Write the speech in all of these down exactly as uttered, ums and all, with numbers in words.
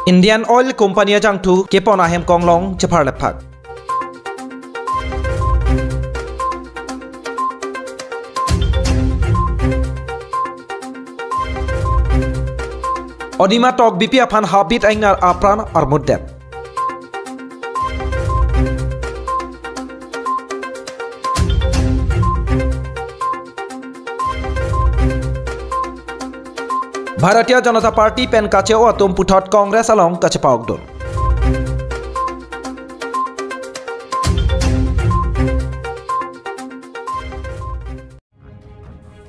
Indian Oil Company ajangthu kepon ahem konglong chepharlepphak. Onima Tokbipi aphan habit aingnar apran armutdet. Bharatiya Janata Party pen kache-o atum puthot Congress along kachepa-okdun.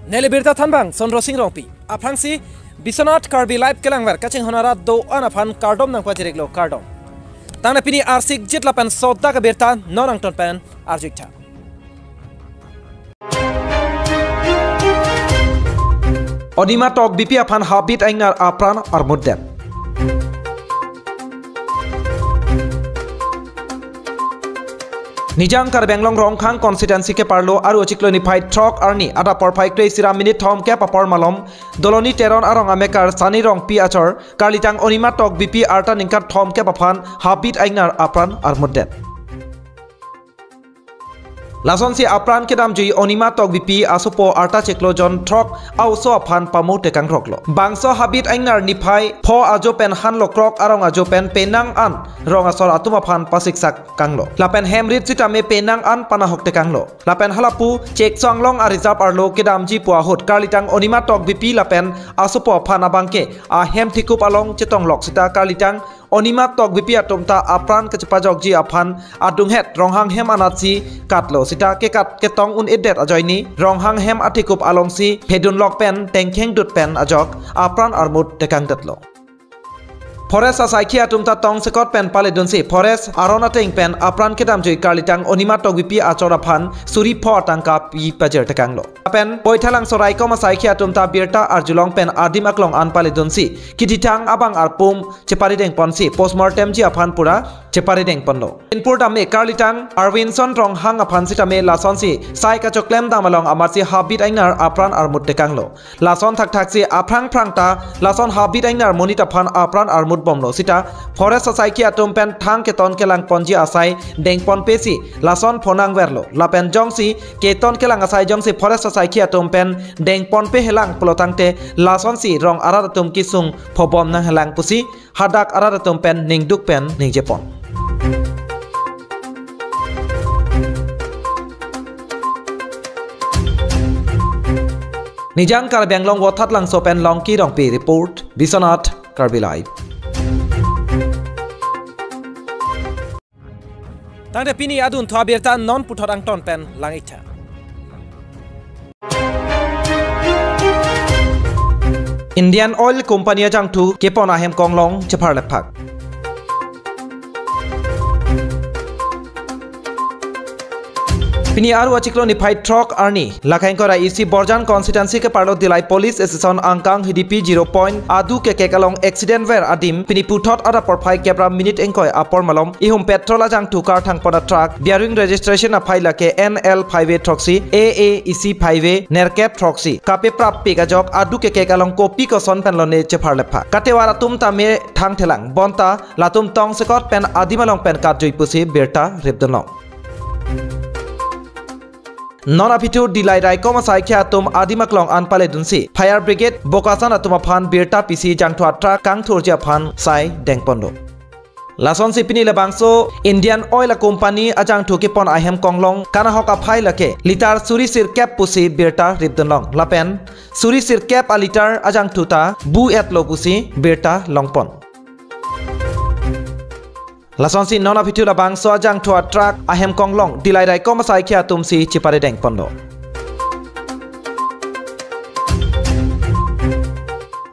Neli birta thanbang Sondro Sing Rongpi. Aphrangsi Biswanath Karbi Live kelangver kachinghon arat do-an aphan kardom nangpajir-iklo, kardom. Tangte pini arsik jit lapen sodak abirta non angton pen arju-iktha. Onima Tokbipi aphan habit aingnar apran armutdet. Nijang Karbi Anglong Ronghang constituency keparlo Aru achiklo niphai throk arni adap porphai kre-isi ra minute thomkep apor malom Doloni Teron arong amekar Sani Rongpi achor karlitang Onima Tokbipi arta ningkan thomkep aphan habit aingnar apran armutdet. Lasonsi apran kedamjui Onima Tokbipi asopo arta chiklo jon throk a-oso aphan pamu tekangroklo. Bangso habit aingnar niphai pho ajo pen hanlo krok arong ajo pen penang an rong asor atum aphan pasiksak kanglo. Lapen hem rit sitame penang an panahok tekanglo. Lapen halapu Chekso Anglong a-reserve arlo kedamji pu ahut karlitang Onima Tokbipi lapen asopo aphan abangke ahem thikup along chetonglok sita karlitang Onima Tokbipi atum ta apran kachepajokji aphan adunghet Ronghang hem anatsi katlo sita kekat ketong un-edet ajoine Ronghang hem athikup alongsi phedunlok pen tengkhengdut pen ajok apran armut tekangdetlo. Forest asaikhi atum ta tongsekot pen paledunsi forest aron ateng pen apran kedamjui karlitang Onima Tokbipi achor aphan suri pho atangka pi pajir tekanglo. Lapen Baithalangso raikom asaikhi atum ta birta arjulong pen adim aklong an paledunsi kithithang abang arpum cheparidengponsi postmortemji aphan pura cheparidengponlo. Inpur dame karlitang Arwinson Ronghang aphan sitame lasonsi sai kachoklem dam along amatsi habit aingnar apran armut tekanglo. Lason thakthaksi aphrang phrang ta lason habit aingnar monit aphan apran armutbomlo sita forest asaikhi atum pen thang keton kelangponji asai dengponpesi lason phonangverlo. Lapen jongsi keton kelang asai jongsi forest asaikhi atum pen dengponpe helang pulotangte lasonsi rong arat atum kesung phobom nanghelang pusi hadak arat atum pen ningduk pen ningjepon. Nijang Karbi Anglong Vothatlangso pen Longki Rongpi report, Biswanath Karbi Live. Tangte pini adunthu abirta non puthot angton pen lang-iktha. Indian Oil Company ajangthu kepon ahem konglong chepharlepphak. Pini Aru achiklo niphai throk arni, lakhai ingkoi ra isi Borjan constituency keparlo Dillai Police Station angkang Hidipi zero point adu kekek along accident ver adim pini puthot adap porphai kep ra minute ingkoi apor malom ihum petrol ajangthu karthangpon a-truck bearing registration aphai lake N L phaive throksi A A isi phaive nerkep throksi kapeprappik ajok adu kekek along kopi koson pen lone chepharlepha. Katevar atum tame thangthelang bonta latum tongsekot pen adim along pen katjui pusi birta ripdunlong. Non aphi thu Dillai raikom asaikhi atum adim aklong an paledunsi fire brigade Bokajan atum aphan birta pisi jangthu a-truck kangthurji aphan sai dengponlo. Lasonsi pini labangso Indian Oil a-company ajangthu kepon ahem konglong kanahok aphai lake litar suri sirkep pusi birta ripdunlong. Lapen suri sirkep a-litar ajangthu ta bu-etlo pusi birta longpon. Lasonsi non aphi thu labangso ajangthu a-truck ahem konglong Dillai raikom asaikhi atumsi cheparidengponlo.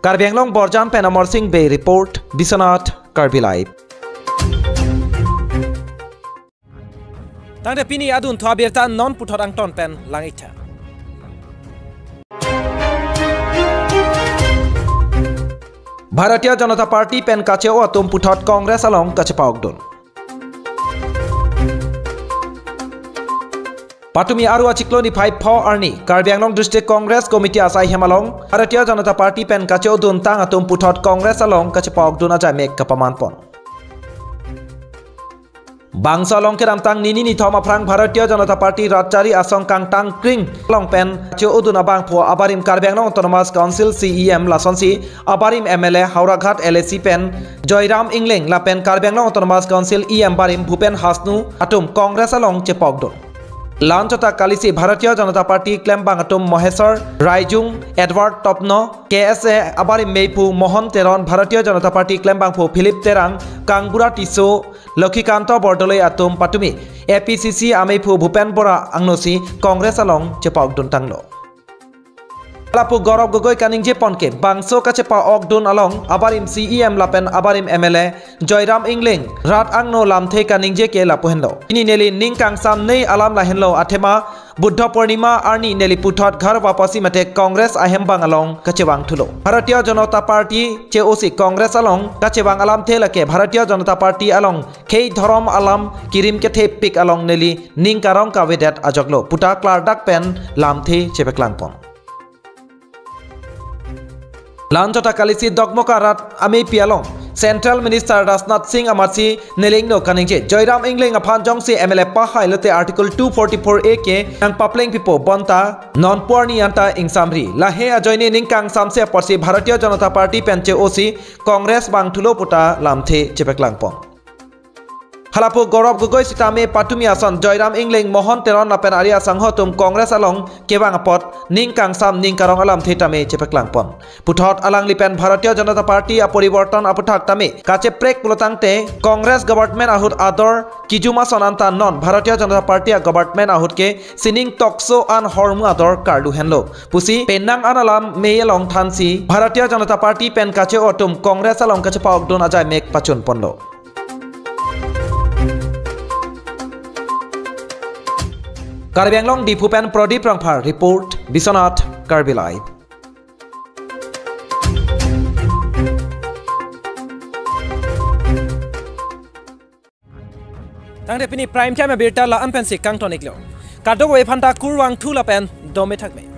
Karbi Anglong Borjan pen Amar Sing Bey report, Biswanath Karbi Live. Tangte pini adunthu abirta non puthot angton pen lang-iktha. Bharatiya Janata Party pen kache-o atum puthot Congress along kachepa-okdun. Patumi Aru achiklo niphai pho arni Karbi Anglong District Congress Committee asai hem along Bharatiya Janata Party pen kache-oduntang atum puthot Congress along kachepa-okdun ajaimek kapamanpon. Bangso along kedamtang nini nithom aphrang Bharatiya Janata Party Rat Chari Asong kangtang kring along pen kache-odun abangphu abarim Karbi Anglong Autonomous Council C E M lasonsi abarim M L A Howraghat L A C pen Joyram Engleng lapen Karbi Anglong Autonomous Council E M barim Bhupen Hasnu atum Congress along chepa-okdun. La-anchot ta kalisi Bharatiya Janata Party klembang atum Maheswar Raijung, Edward Topno, K S A abarim meiphu Mohon Teron, Bharatiya Janata Party klembangphu Philip Terang, Kangbura Tisso, Lokhikanta Bordoloi atum patumi A P C C ameiphu Bhupen Bora angnosi Congress along chepa-okduntanglo. Lapu Gaurav Gogoi kaningjepon ke bangso kachepa-okdun along abarim C E M lapen abarim M L A Joyram Engleng rat angno lamthe kaningje ke lapu henlo. Pini neli ning kangsam nei alam lahenlo, athema Buddha Purnima arni neli puthot ghar wapasi mate Congress ahembang along kachevangthulo. Bharatiya Janata Party che-osi Congress along kachevang alamthe lake Bharatiya Janata Party along khei dhorom alam kirim kethepik along neli ning karong kavedet ajoklo puta klardak pen lamthe chepaklangpon. La-anchot ta kalisi Dokmoka rat amepi along Central Minister Rajnath Singh amatsi neli ingno kaningje, Joyram Engleng aphan jongsi M L A pahai lote Article two forty-four A ke nangpapleng pipo bonta nonpu arni anta ingsamri. Lahei ajoine ning kangsamse apotsi Bharatiya Janata Party pen che-osi Congress vangthulo puta lamthe chepaklangpon. Halapu Gaurav Gogoi sitame patumi ason Joyram Engleng, Mohon Teron lapen ari asangho atum Congress along kevang apot ning kangsam ning karong alamthe tame chepaklangpon. Puthot alangli pen Bharatiya Janata Party aporiborton aputhak tame kacheprek pulotangte Congress government ahut ador kijum ason anta non Bharatiya Janata Party a government ahut ke sining tokso an hormu ador karlu henlo pusi penang an alam mei along thansi Bharatiya Janata Party pen kache-o atum Congress along kachepa-okdun ajaimek pachunponlo. Karbi Anglong Diphu pen Pradip Rongphar report, Biswanath Karbi Live. Tangte pini Prime Time abirta la-an pensi kangton-iklo. Kadokave aphanta kurvangthu lapen dome thakme.